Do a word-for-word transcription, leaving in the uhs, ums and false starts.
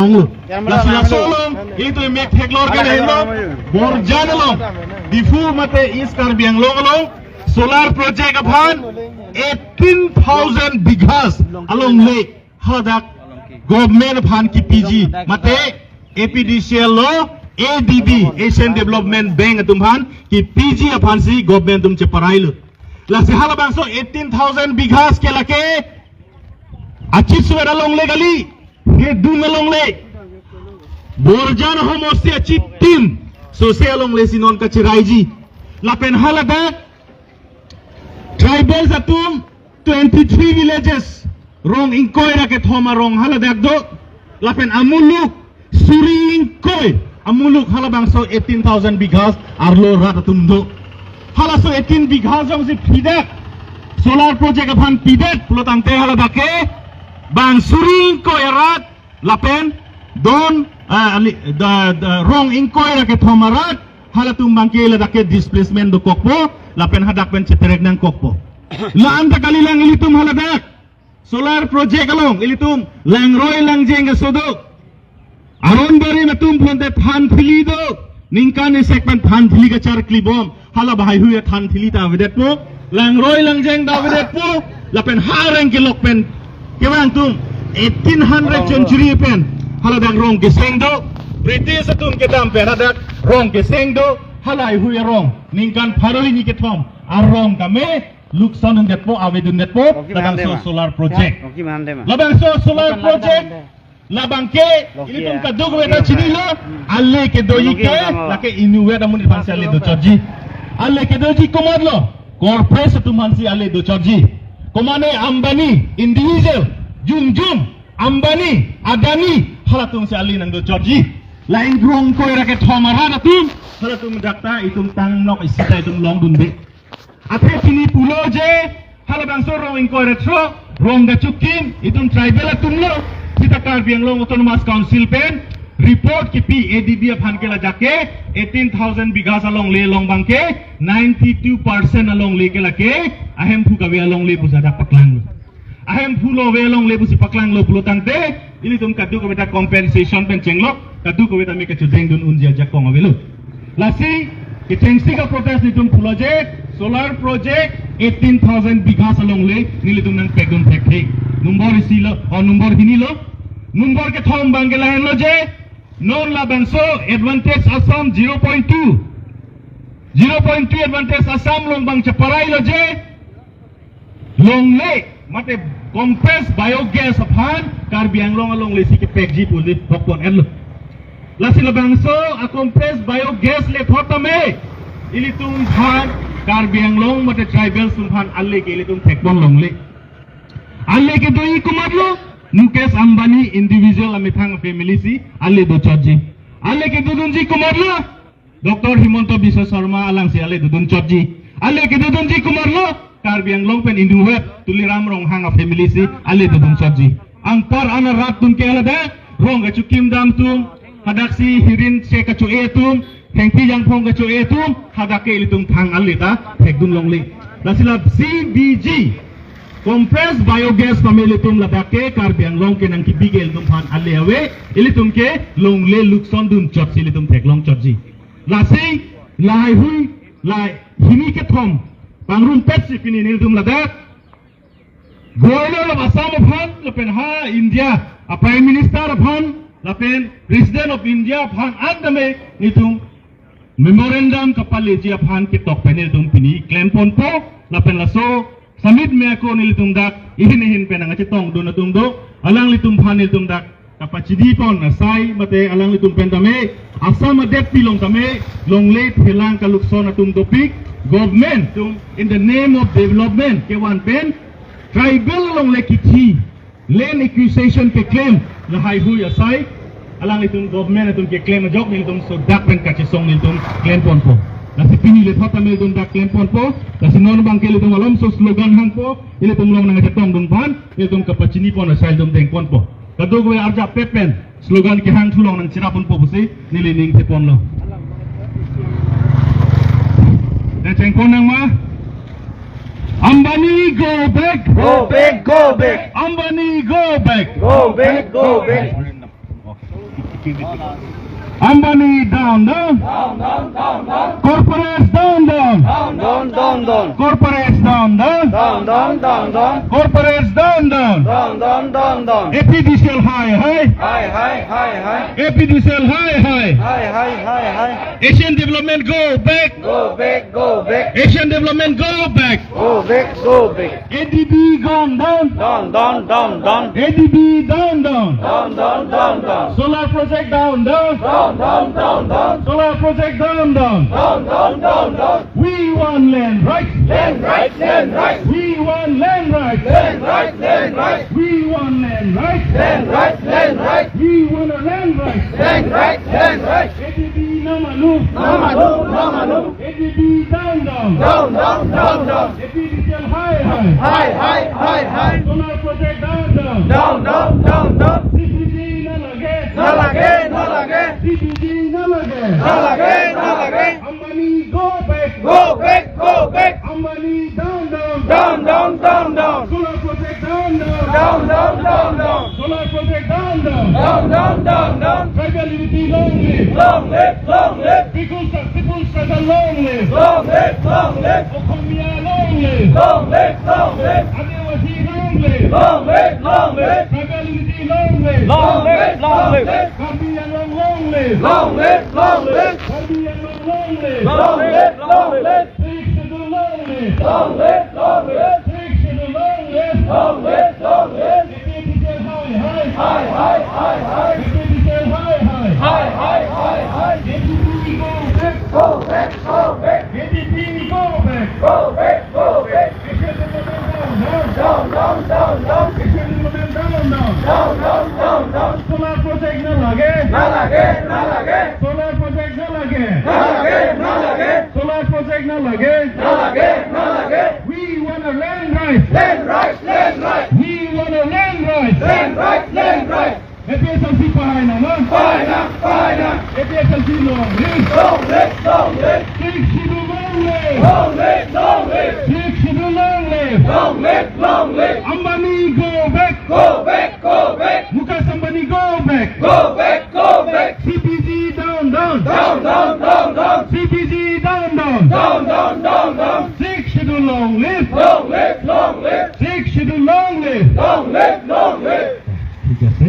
Onglo. Lasi laso along, ilitum mek theklong ke dahelo, Borjan along, Diphu mate East Karbi Anglong along, solar project aphan eighteen thousand bighas alongle hadak government aphan kipiji, mate A P D C L lo, A D B, Asian Development Bank atum aphan kipiji aphansi government atum cheparailo. Lasi halabangso eighteen thousand bighas ke lake achit suet alongle kali, hedun alongle. Borjan homosti achit tin, sose alongle si non kachiraiji. Lapen haladak tribals atum twenty-three villages, rong ingkoi ra kethom arong haladak do. Lapen amuluk suri ingkoi amuluk halabangso eighteen thousand bighas arlo rat atum do. Halaso eighteen bighas jongsi pidet, solar project aphan pidet pulotangte haladak ke bang suri ingkoi arat lapen don, ah, ali, da, da, rong ingkoi ra kethom arat, halatum abangke ladak ke displacement dokokpo, lapen hadak pen cheterek nangkokpo. La-an ta kalilang ilitum haladak solar project along, ilitum langroi langjeng kaso do. Aron barim atum phonte than phili do. Ningkan isek pen than phili kacharklibom. Hala bahai hui than phili ta avedetpo. Langroi langjeng ta avedetpo. Lapen ha areng kelok pen kevang atum eighteen hundred century pen haladak rong keseng do. British atum kedam pen hadak rong keseng do. Halahai hui arong ningkan pharo hini kethom arong kame luksan un detpo, avedun detpo. Oki mahande labangso ma. Solar project. Oki mahande ma. Labangso solar Bukan project. Mahande. Labangke, Loki ilitum ya. Kadokave ta chinilo, hmm, ale kedoji ke, lake Inuvet amonit aphansi ale dochotji. Ale kedoji komatlo, corporate atum aphansi ale dochotji. Komane Ambani, individual, jum jum, Ambani, Adani, halatumsi ale nangdochotji. La ingrong koi ra kethom arat atum, halatum dak ta, itum tangnok isi ta itum longdunde. Athe pini pulo je, halabangso rong ingkoi ra throk, rong kachukim, itum tribal atumlo, sita Karbi Anglong Autonomous Council pen report kipi A D B aphan ke ladak ke, eighteen thousand bighas alongle along abangke, ninety-two percent alongle ke lake, ahemphu kave alongle pusi dak paklanglo. Ahemphu lo ave alongle pusi paklanglo pulotangte, ilitum kadokave ta compensation pen chenglok, kadokave ta me kachojeng dun unji ajakong avelo. Lasi, kechengsi kaprotest nelitum pulo je, solar project eighteen thousand bighas alongle, nelitum nangpekdun thekthe. Number isi lo, o number hini lo. Number kethom abangke lahenlo je, non labangso Advantage Assam zero point two. Zero point two Advantage Assam along abang cheparailo je, longle, mate compressed biogas aphan Karbi Anglong alongle si kepekji pu le thokpon-etlo. Lasi labangso a compressed biogas le thot tame, ilitum aphan Karbi Anglong mate tribals atum aphan ale ke ilitum thekpon longle. Ale kedoji komatlo, Mukesh Ambani individual amethang family si ale dochotji. Ale kedodunji komatlo, Doctor Himanta Biswa Sarma alangsi ale dodunchotji. Ale kedodunji komatlo, Karbi Anglong pen Inuvet Tuliram Ronghang a family si ale dodunchotji. Anpar ana rat atum ke haladak rong kachukim dam atum, hadaksi hirin che kacho-e atum, hengpi jangphong kacho-e atum, hadak ke ilitum thang ale ta thekdun longle. Lasi la C B G, compressed biogas pame ilitum ladak ke Karbi Anglong ke nangkibi ke ilitum aphan ale ave, ilitum ke longle luksan dunchotsi ilitum theklongchotji. Lasi, lahai hui, lahai hini kethom pangrumpetsi pini nelitum ladak Governor of Assam aphan, lapen ha India a Prime Minister aphan, lapen President of India aphan an tame nelitum memorandum kapaleji aphan ketok pen nelitum pini klemponpo, lapen laso summit me ako nelitum dak ihin ihin pen nangkachetongdun atum do, alanglitum aphan nelitum dak kapachinipon asai mate alanglitum pen tame, Assam adet pilong tame, longle thelang kalukson atum dopik, government atum in the name of development kevan pen, tribal alongle kithi, land acquisition keklem, lahai hui asai, alanglitum government atum keklem ajok nelitum so dak pen kachesong nelitum klemponpo. Lasi pini le thot tame nelitum dak klemponpo, lasi non abangke ilitum alomso slogan hangpo, ilitum along nangchetongdun aphan, ilitum kapachinipon asai ilitum dengponpo. Kadokave arjapet pen slogan kehang thulong nangchiraponpo pusi neli ning theponlo. Nangchengpon nang ma? Ambani go back. Go back, go back. Ambani go back. Go back, go back. Ambani down, down. Down, down, down, down. Corporates down, down. Down, down, down, down. Corporates down, down. Down, down, down, down. Corporates down, down. Down, down, down, down. APDCL hai hai. Hai, hai, hai, hai. APDCL hai hai. Hai, hai, hai, hai. Asian development go back. Go back, go back. Asian development go back. Go back, go back. ADB gone down. Down, down, down, down. ADB down, down. Down, down, down, down. Solar project down, down. Down, down, down, down. Solar project down, down. Down, down, down, down. We want land rights. Land rights, land rights. We want land rights. Land rights, land rights. We want land rights. Land rights, land rights. We want a land rights. Land rights, land rights. ADB namanu. Namanu, namanu. ADB down, down. Down, down, down, down. APDCL hai hai. Hai, hai, hai, hai. Solar project down, down. Down, down, down, down. CPG na lage. Na lage, na lage. CPG na lage. Na lage, na lage. Ambani go back. Go back, go back. Ambani down, down. Down, down, down, down. Solar project down, down. Down, down, down, down. Solar project down, down. Down, down, down, down. Tribal unity long live. Long live, long live. People, people struggle long live. Long live, long live. Okhomia long live. Long live, long live. Adivasi long live. Long live, long live. Tribal unity long live. Long live, long live. Karbi Anglong long live. Long live, long live. Karbi Anglong long live. Long live, long live. Sixth Schedule long live. Long live, long live. Sixth Schedule long live. Long live, long live. APHLC hai hai. Hai, hai, hai, hai. APHLC hai hai. Hai, hai, hai, hai. ADB go back. Go back, go back. ADB go back. Go back, go back. Asian development down, down. Down, down, down, down. Asian development down, down. Down, down, down, down. Solar project na lage. Na lage, na lage. Solar project na lage. Na lage, na lage. Solar project na lage. Na lage, na lage. We want a land rights. Land rights, land rights. We want a land rights. Land rights, land rights. APHLC pahai nang, no? Pahai nang, pahai nang. APHLC long live. Long live, long live. Sixth Schedule long live. Long live, long live. Sixth Schedule long live. Long live, long live. Ambani go back. Go back, go back. Mukesh Ambani go back. Go back, go back. CPG down, down. Down, down, down, down. CPG down, down. Down, down, down, down. Sixth Schedule long live. Long live, long live. Sixth Schedule long live. Long live, long live. ঠিক আছে।